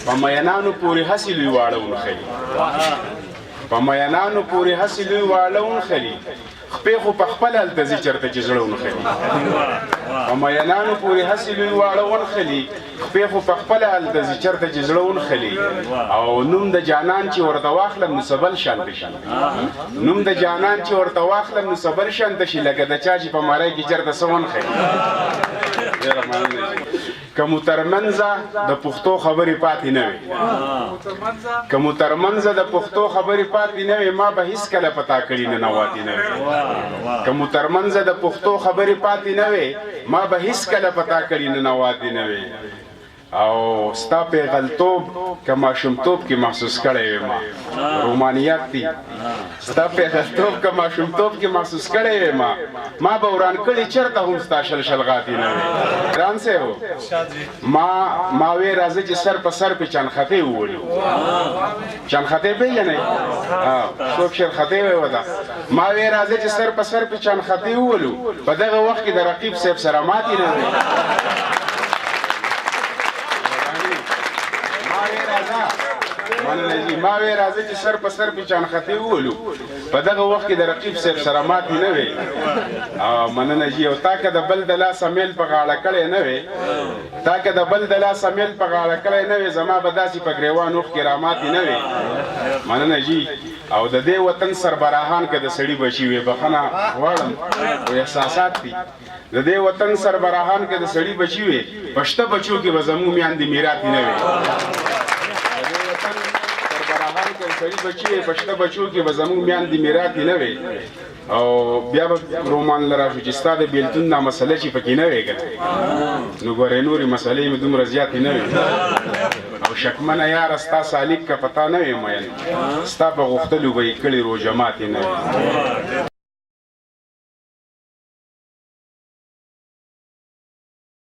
په مینانو پورې هسې لوی واړه ونښلي، په مینانو پورې هسې لوی واړه ونښلي، خپې خو په خپله هلته ځي چېرته چې زړه ونښلي. په مینانو پورې هسې لوی واړه ونښلي، خپې خو په خپله هلته ځي چېرته چې زړه ونښلي. او نوم د جانان چې ورته واخلم نو څه بل شانته شي، نوم د جانان چې ورته واخلم نو څه بل شانته شي، لکه د چا چې په مرۍ کې چېرته څه ونښلي. ډېره مننه. که مو ترمنځه د پښتو خبرې پاتې نه وي، که مو ترمنځه د پښتو خبرې پاتې نه وي، ما به هیڅکله په تا کړي ننواتې نه وي. که مو ترمنځه د پښتو خبرې پاتې نه وي، ما به هیڅکله په تا کړي ننواتې نه وي. او ستا پیغلتوب که ماشومتوب کې محسوس کړی وي، ما رومانیات دي. ستا پیغلتوب که ماشومتوب کې محسوس کړی وي، ما به وران کړي چېرته هم ستا شل شلغاتې نه وي. ګران صاحب، ما وی راځه چې سر په سر پې چنخطې وولو. چنخطې پېژنئ؟ څوک شرخطې وایي ورته. ما وی راځه چې سر په سر پې چنخطې وولو، په دغه وخت کې د رقیب صاحب سره ماتې نه وي. ما وی راځه، مننه جي، ما وی راځه چې سر په سر پې چانخطې وولو، په دغه وخت کې د رقیب صاحب سره ماتې نه وي. مننه جي. او تا که د بل د لاسه میل په غاړه کړی نه وي، تا که د بل د لاسه میل په غاړه کړی نه وي، زما به داسې په ګریوان اوښکې راماتې نه وي. مننه جي. او د دې وطن سربراهان که د سړي بچي وي، بخښنه غواړم خو احساسات دي، د دې وطن سربراهان که د سړي بچي وي، په شته بچو کې به زموږ میاندې میراتې نه وي. د دې وطن سربراهان که د سړي بچي وي، په شته بچو کې به زموږ میاندې میراتې نه وي. او بیا به رومان له راشو چې ستا د بېلتون دا مسله چې پکې نه وې که نه، نو ګورې نورې مسلې مې دومره زیاتې نه وې. او شکمنه یاره ستا سالک که پتا نه وې مین، ستا په غوښتلو به یې کړي روژه ماتې نه وې.